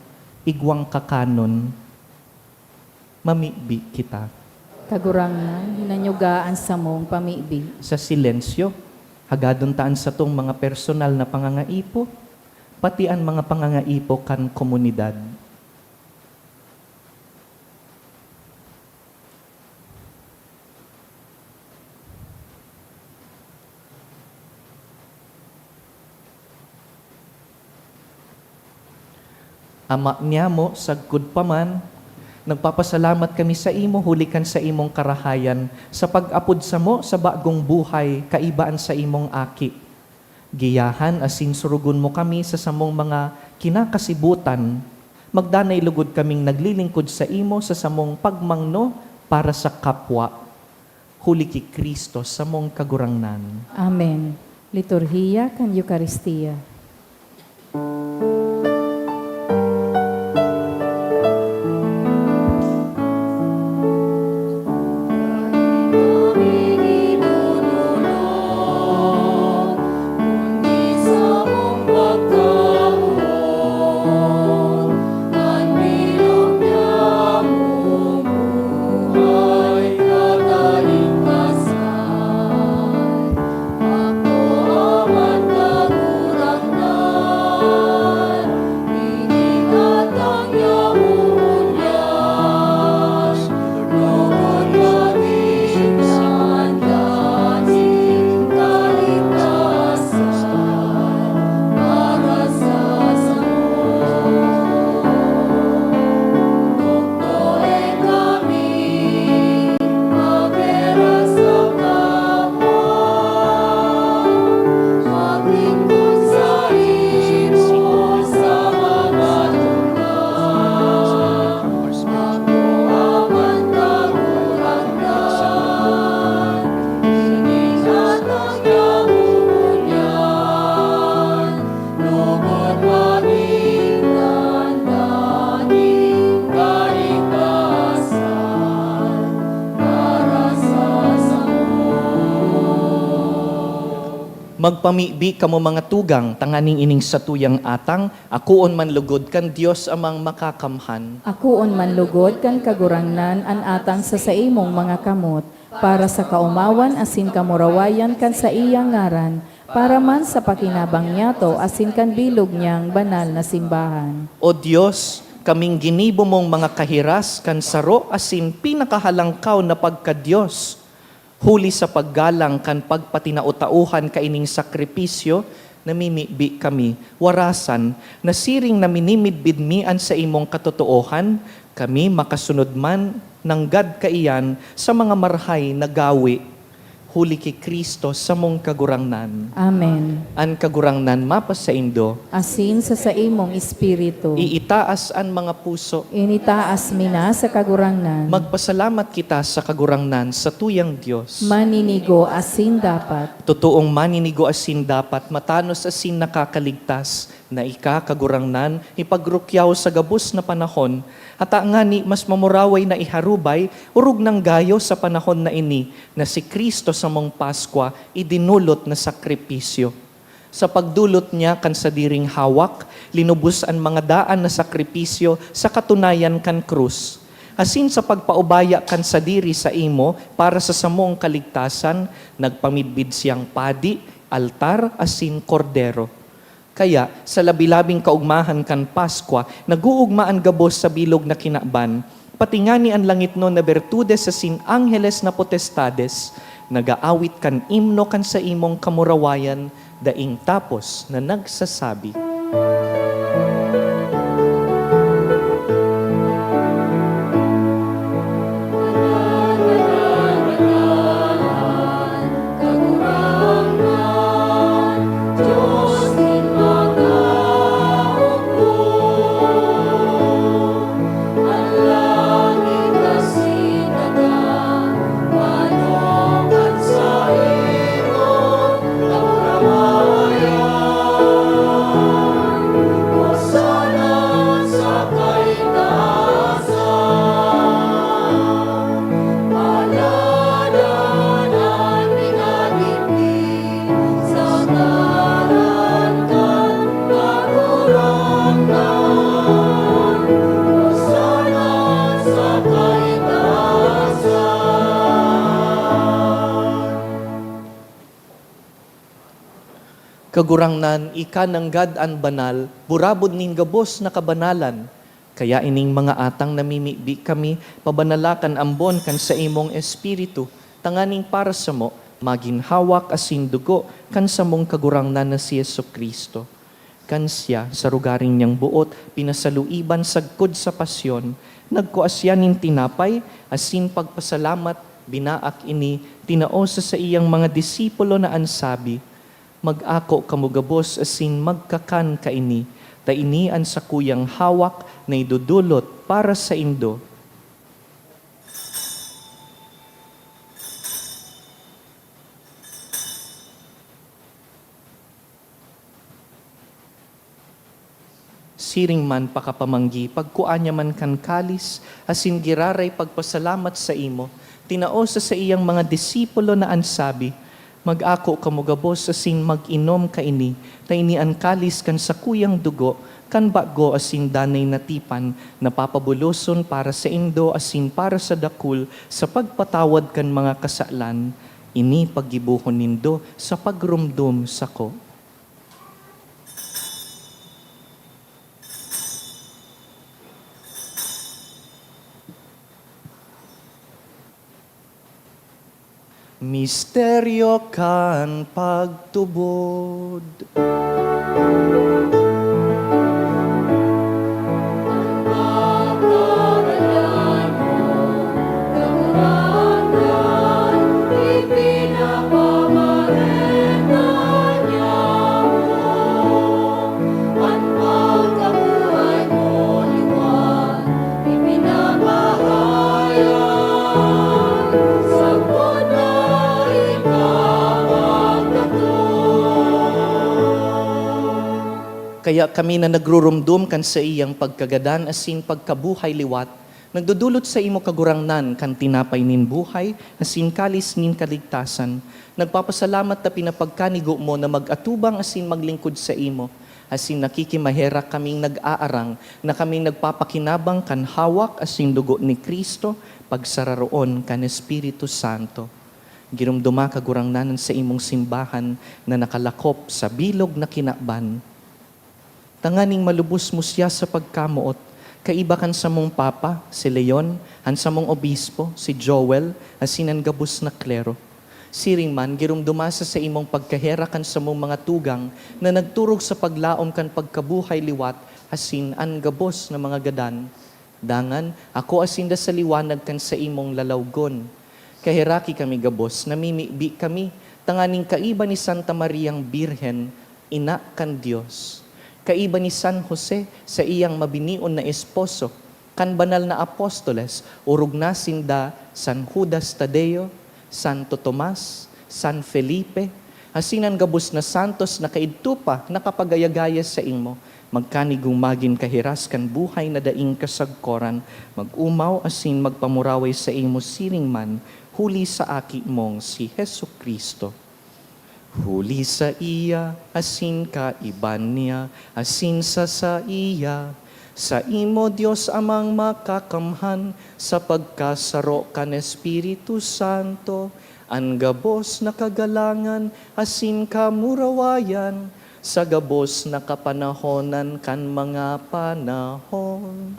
igwang kakanon. Mamibi kita. Kagurangnan, hinanyuga an samong pamibi. Sa silensyo, hagadon ta an satong mga personal na pangangaipo, pati an mga pangangaipo kan komunidad. Ama nyamo, sagkod pa man, nagpapasalamat kami saimo huli kan saimong karahayan sa pag-apod samo sa bagong buhay kaiba an saimong Aki. Giyahan asin surugon mo kami sa samong mga kinakasibutan. Magdanay lugod kaming naglilingkod saimo sa samong pagmangno para sa kapwa. Huli ki Cristo, samong Kagurangnan. Amen. Liturhiya kan Eukaristia. Magpamibi kamo, mga tugang, tanganing ining satuyang atang akoon man lugod kan Dios Amang Makakamhan. Akoon man lugod kan Kagurangnan an atang sa saimong mga kamot, para sa kaomawan asin kamurawayan kan saiyang ngaran, para man sa pakinabang niyato asin kan bilog niyang banal na simbahan. O Dios, kaming ginibo mong mga kahiras kan saro asin pinakahalangkaw na pagka-Dios. Huli sa paggalang kan pagpatinao-taohan kaining sakripisyo, namimibi kami, warasan, na siring na minimidbid mi an saimong katotoohan, kami makasunod man nanggad kaiyan sa mga marhay na gawe. Huli ki Cristo, samong Kagurangnan. Amen. An Kagurangnan mapasaindo. Asin sa saimong espiritu. Iitaas an mga puso. Initaas mi na sa Kagurangnan. Magpasalamat kita sa Kagurangnan, sa tuyang Dios. Maninigo asin dapat. Totoong maninigo asin dapat, matanos asin nakakaligtas, na ika, Kagurangnan, ipagrukyaw sa gabos na panahon, ata ngani mas mamuraway na iharubay, orog nang gayo sa panahon na ini, na si Cristo samong Paskwa, idinulot na sakripisyo. Sa pagdulot niya kan sadiring hawak, linubos an mga daan na sakripisyo sa katunayan kan krus. Asin sa pagpaubaya kan sadiri saimo para sa samong kaligtasan, nagpamidbid siyang padi, altar, asin kordero. Kaya, sa labi-labing kaogmahan kan Paskwa, nag-oogma an gabos sa bilog na kinaban, pati ngani an langitnon na bertudes asin angheles na potestades, nag-aawit kan imno kan saimong kamurawayan, daing tapos na nagsasabi. Kagurangnan, ika nanggad an banal, burabod nin gabos na kabanalan. Kaya ining mga atang namimibi kami, pabanala kan ambon kan saimong Espiritu, tanganing para samo, magin hawak asin dugo kan samong Kagurangnan na si Jesu-Cristo. Kan siya, sa rugaring niyang boot, pinasaluiban sagkod sa pasyon, nagkua siya nin tinapay, asin pagpasalamat, binaak ini, tinao sa saiyang mga disipulo na an sabi, "Mag-ako kamo gabos asin magkakan kaini, ta ini an sakuyang hawak na idodolot para saindo." Siring man pakapamanggi, pagkua niya man kan kalis, asin giraray pagpasalamat saimo, tinao sa saiyang mga disipulo na an sabi, "Mag-ako kamo gabos asin mag-inom kaini, ta ini an kalis kan sakuyang dugo, kan bago asin danay na tipan, na papabuloson para saindo asin para sa dakul sa pagpatawad kan mga kasalan. Ini paggibohon nindo sa pagromdom sako." Misteryo kan pagtubod. Kaya kami na nagruromdom kan saiyang pagkagadan asin pagkabuhay liwat, nagdodolot saimo, Kagurangnan, kan tinapay nin buhay asin kalis nin kaligtasan. Nagpapasalamat ta pinapagkanigo mo na mag-atubang asin maglingkod saimo. Asin nakikimaherak kaming nag-aarang na kaming nagpapakinabang kan hawak asin dugo ni Cristo, pagsararoon kan Espiritu Santo. Giromdoma, Kagurangnan, an saimong simbahan na nakalakop sa bilog na kinaban, tanganing malubos mo siya sa pagkamoot, kaiba kan samong Papa, si Leon, an samong Obispo, si Joel, asin an gabos na klero. Siring man, giromdoma sa saimong pagkaherak an samong mga tugang na nagturog sa paglaom kan pagkabuhay liwat asin an gabos na mga gadan. Dangan, akoa sinda sa liwanag kan saimong lalawgon. Kaheraki kami gabos, namimibi kami, tanganing kaiba ni Santa Mariang Birhen, Ina kan Dios, kaiba ni San Jose, saiyang mabinion na esposo, kan banal na apostoles, orog na sinda San Judas Tadeo, Santo Tomas, San Felipe, asin an gabos na santos na kaidto pa nakapagayagaya saimo, magkanigong magin kahiras kan buhay na daing kasagkoran, mag-omaw asin magpamuraway saimo siring man, huli sa Aki mong si Jesu-Cristo. Huli saiya, asin kaiba niya, asin sa saiya, saimo, Dios Amang Makakamhan, sa pagkasaro kan Espiritu Santo, an gabos na kagalangan asin kamurawayan, sa gabos na kapanahonan kan mga panahon.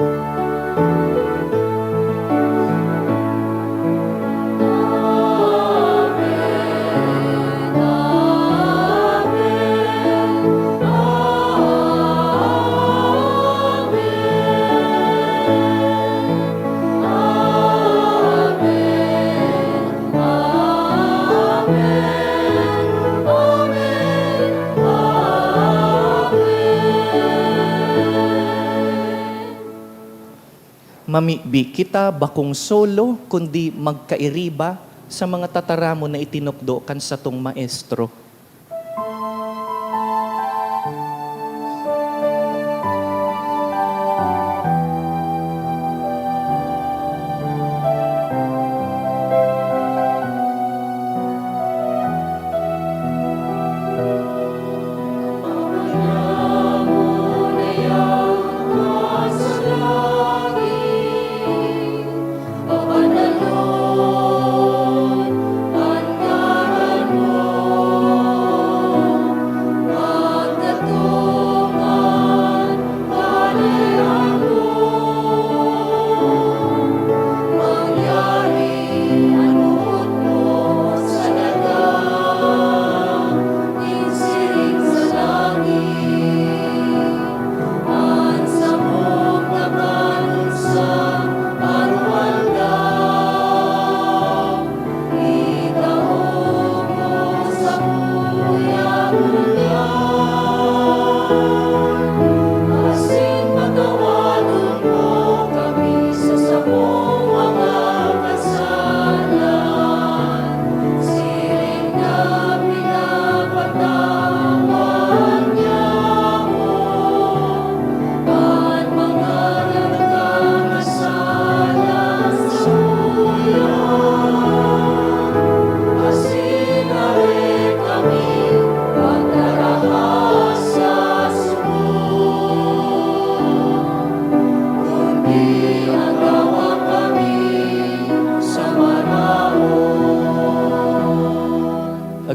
Mamibi kita bakong solo, kundi magkairiba sa mga tataramon na itinukdo kan satong Maestro.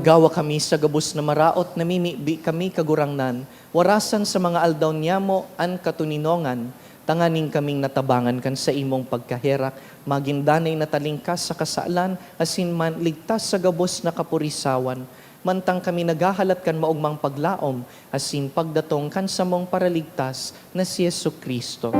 Agawa kami sa gabos na maraot, namimibi kami, Kagurangnan, warasan sa mga aldaw niyamo an katoninongan, tanganing kaming natabangan kan saimong pagkaherak, magin danay na talingkas sa kasalan, asin man ligtas sa gabos na kapurisawan, mantang kami naghahalat kan maogmang paglaom asin pagdatong kan samong Paraligtas na si Jesu-Cristo.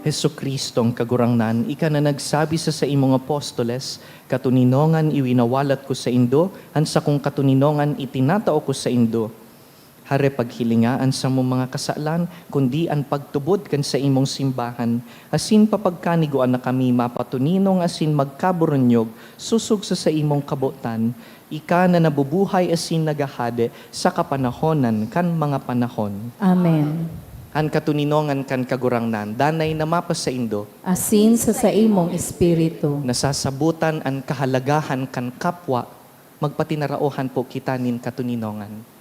Jesu-Cristong Kagurangnan, ika na nagsabi sa saimong apostoles, "Katoninongan iwinawalat ko saindo, an sakong katoninongan itinatao ko saindo." Hare paghilinga an samong mga kasalan, kundi an pagtubod kan saimong simbahan, asin papagkanigoan na kami mapatuninong asin magkaburunyog sosog sa saimong kabotan, ika na nabubuhay asin naghahade sa kapanahonan kan mga panahon. Amen. An katoninongan kan Kagurangnan danay na mapasaindo. Asin sa saimong espiritu. Nasasabotan an kahalagahan kan kapwa, magpatinaraohan po kita nin katoninongan.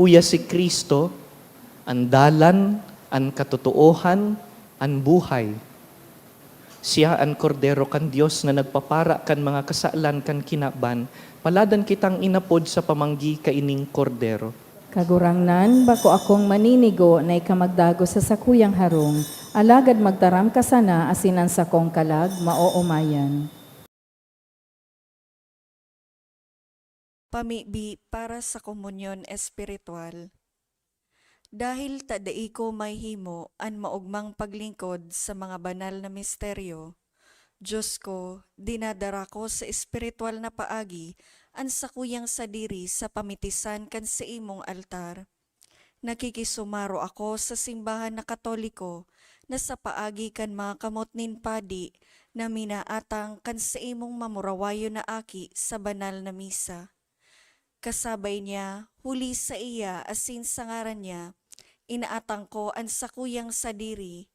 Uya si Cristo, an dalan, an katotoohan, an buhay. Siya an Kordero kan Dios na nagpapara kan mga kasalan kan kinaban. Paladan kitang inapod sa pamanggi kaining Kordero. Kagurangnan, bako akong maninigo na ika magdagos sa sakuyang harong, alagad magtaram ka sana asin an sakong kalag maoomayan. Pamibi para sa komunyon espiritual. Dahil ta dai ko mahihimo an maogmang paglingkod sa mga banal na misteryo, Dios ko, dinadara ko sa espiritual na paagi an sakuyang sadiri sa pamitisan kan saimong altar. Nakikisumaro ako sa simbahan na Katoliko na sa paagi kan mga kamot nin padi na minaatang kan saimong mamurawayon na aki sa banal na misa. Kasabay niya, huli saiya asin sa ngaran niya, inaatang ko an sakuyang sadiri.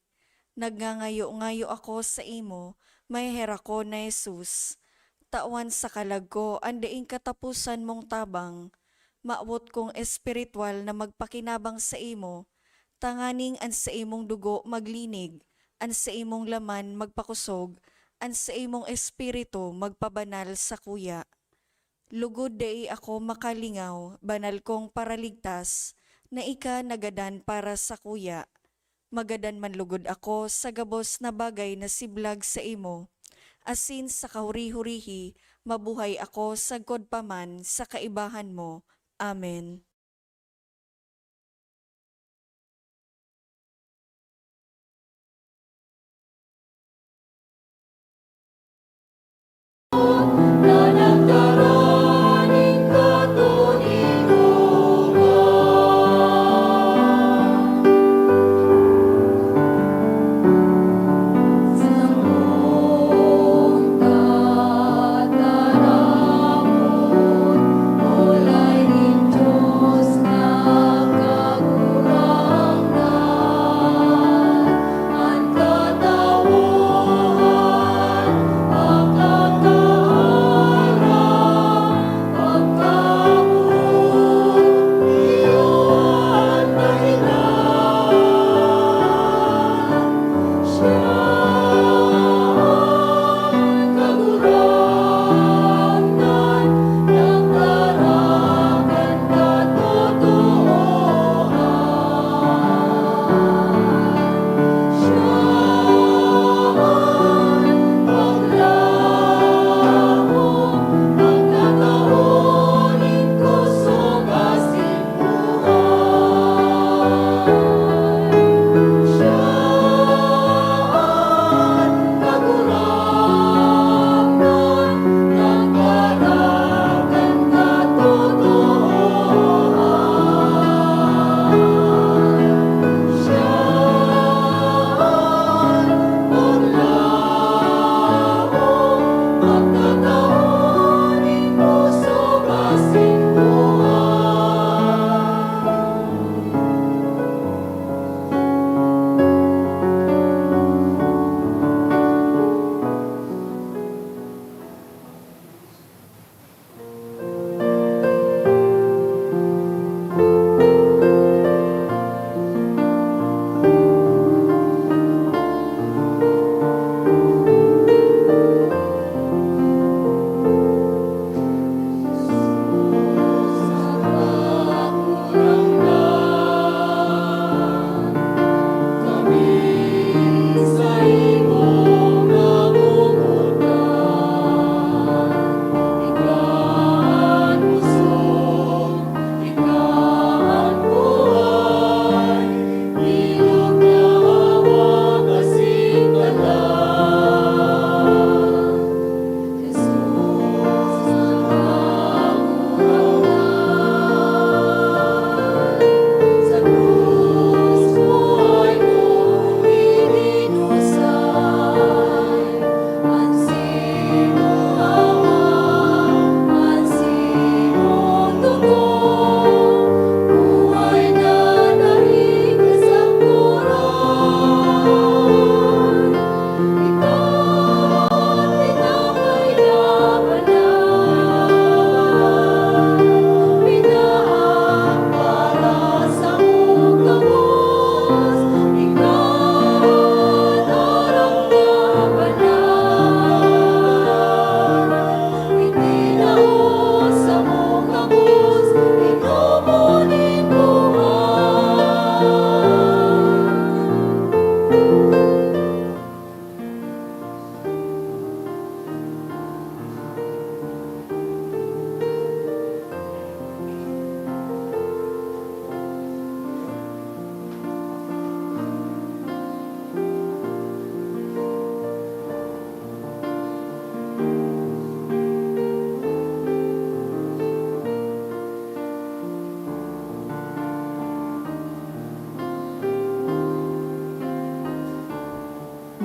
Nagngangayo-ngayo ako saimo, maheherakon na Jesus, tawan sa kalag ko an daing kataposan mong tabang. Mawot kong espiritual na magpakinabang saimo, tanganing an saimong dugo maglinig, an saimong laman magpakosog, an saimong espiritu magpabanal sakuya. Lugod dai ako makalingaw, banal kong Paraligtas, na ika nagadan para sakuya. Magadan man lugod ako sa gabos na bagay na siblag saimo, asin sa kahuri-hurihi mabuhay ako sagkod pa man sa kaibahan mo. Amen.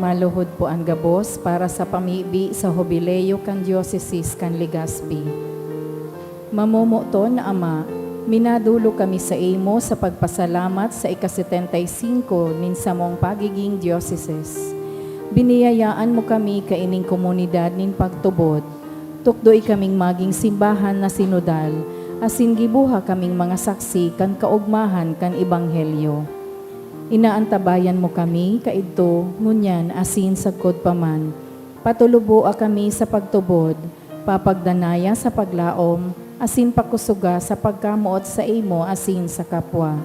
Naluhod po an gabos para sa pamibi sa Hubileo kan Diosesis kan Legazpi. Mamomoton na Ama, minadolok kami saimo sa pagpasalamat sa ika-setenta y singko nin samong pagiging diosesis. Biniyayaan mo kami kaining komunidad nin pagtubod. Tukdoy kaming magin simbahan na sinodal, asin giboha kaming mga saksi kan kaogmahan kan ebanghelyo. Inaantabayan mo kami kaidto, ngunyan asin sagkod pa man. Patuluboa kami sa pagtubod, papagdanaya sa paglaom, asin pakusoga sa pagkamoot saimo asin sa kapwa.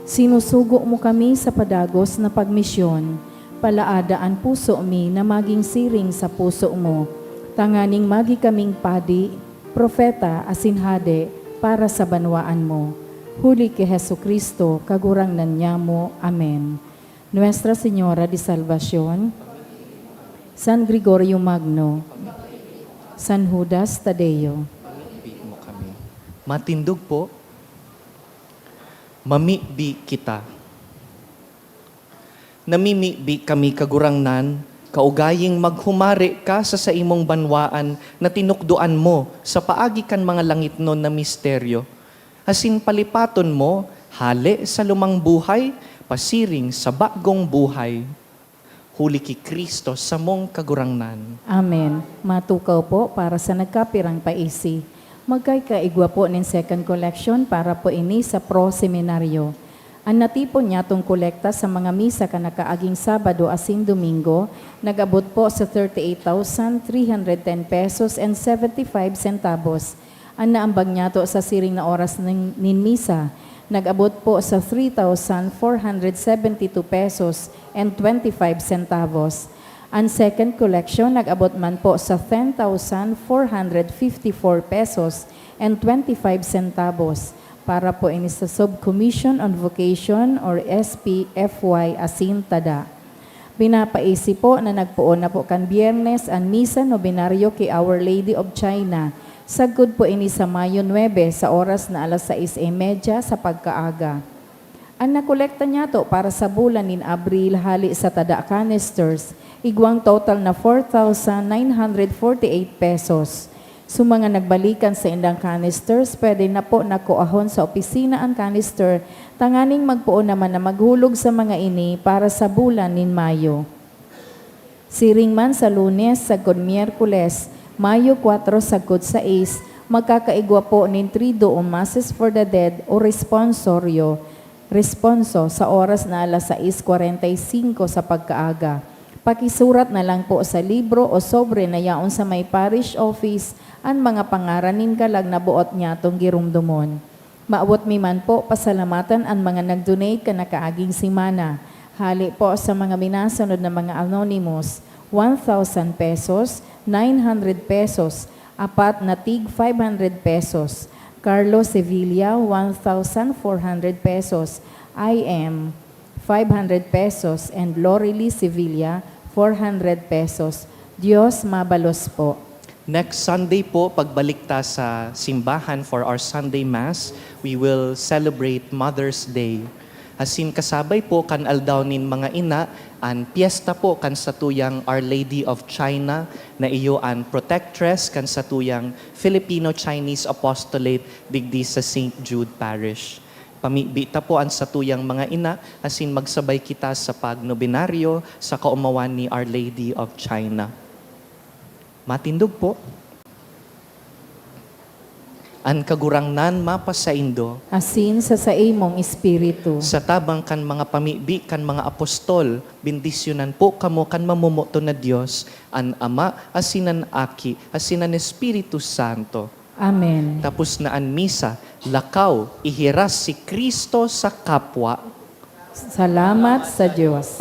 Sinusugo mo kami sa padagos na pagmisyon. Palaada an puso mi na magin siring sa puso mo, tanganing magi kaming padi, propeta, asin hade para sa banwaan mo. Huli ki Jesu-Cristo, Kagurangnan nyamo. Amen. Nuestra Señora de Salvacion, San Gregorio Magno, San Judas Tadeo. Pamibi mo kami. Matindog po. Mamibi kita. Namimibi kami, Kagurangnan, kaugaying maghumari ka sa saimong banwaan na tinukdoan mo sa paagi kan mga langitnon na misteryo, asin palipaton mo, hale sa lumang buhay, pasiring sa bagong buhay. Huli ki Cristo, samong Kagurangnan. Amen. Matukaw po para sa nagkapirang paisi. Magkakaigwa po nin second collection para po ini sa Pro Seminario. An natipon nyatong kolekta sa mga misa kan nakaaging Sabado asin Domingo nag-abot po sa thirty-eight thousand three hundred ten pesos and seventy-five centavos. An naambag nyato sa siring na oras nin, nin misa nag-abot po sa three thousand four hundred seventy-two pesos and twenty-five centavos. An second collection nag-abot man po sa ten thousand four hundred fifty-four pesos and twenty-five centavos para po ini sa Subcommission on Vocation or S P F Y asin tada. Pinapaisi po na nagpoon na po kan Biyernes an Misa Nobenaryo ki Our Lady of China. Sagkod po ini sa Mayo nuebe sa oras na alas sais y media sa pagkaaga. An nakolekta nyato para sa bulan nin Abril hale sa tada canisters, igwang total na four thousand nine hundred forty-eight pesos. Sa mga nagbalikan sa indang canisters, pwede na po nakuahon sa opisina an canister tanganing magpoon naman na maghulog sa mga ini para sa bulan nin Mayo. Siring man sa Lunes sagkod Miyerkules, Mayo kuwatro sagkod sais, magkakaigwa po nin Triduum Masses for the Dead o Responsorio, Responso, sa oras na alas sais kwarenta y singko sa pagkaaga. Pakisurat na lang po sa libro o sobre na yaon sa may parish office an mga pangaran nin kalag na boot nyatong giromdomon. Mawot mi man po pasalamatan an mga nag-donate kan nakaaging semana. Hale po sa mga minasunod na mga anonymous, one thousand pesos, nine hundred pesos, apat na tig five hundred pesos. Carlo Sevilla, one thousand four hundred pesos. I M, five hundred pesos, and Lorely Sevilla, four hundred pesos. Diyos mabalos po. Next Sunday po, pagbalik ta sa simbahan for our Sunday Mass, we will celebrate Mother's Day. Asin kasabay po kan Aldaw nin Mga Ina, an piyesta po kan satuyang Our Lady of China, na iyo an protectress kan satuyang Filipino-Chinese Apostolate digdi sa Saint Jude Parish. Pamibi ta po an satuyang mga ina, asin magsabay kita sa pagnobenaryo sa kaomawan ni Our Lady of China. Matindog po. An Kagurangnan mapasaindo. Asin sa saimong espiritu. Sa tabang kan mga pamibi kan mga apostol, bendisyonan po kamo kan mamomoton na Dios, an Ama, asin an Aki, asin an Espiritu Santo. Amen. Tapos na an misa, lakaw, ihiras si Cristo sa kapwa. Salamat sa Diyos.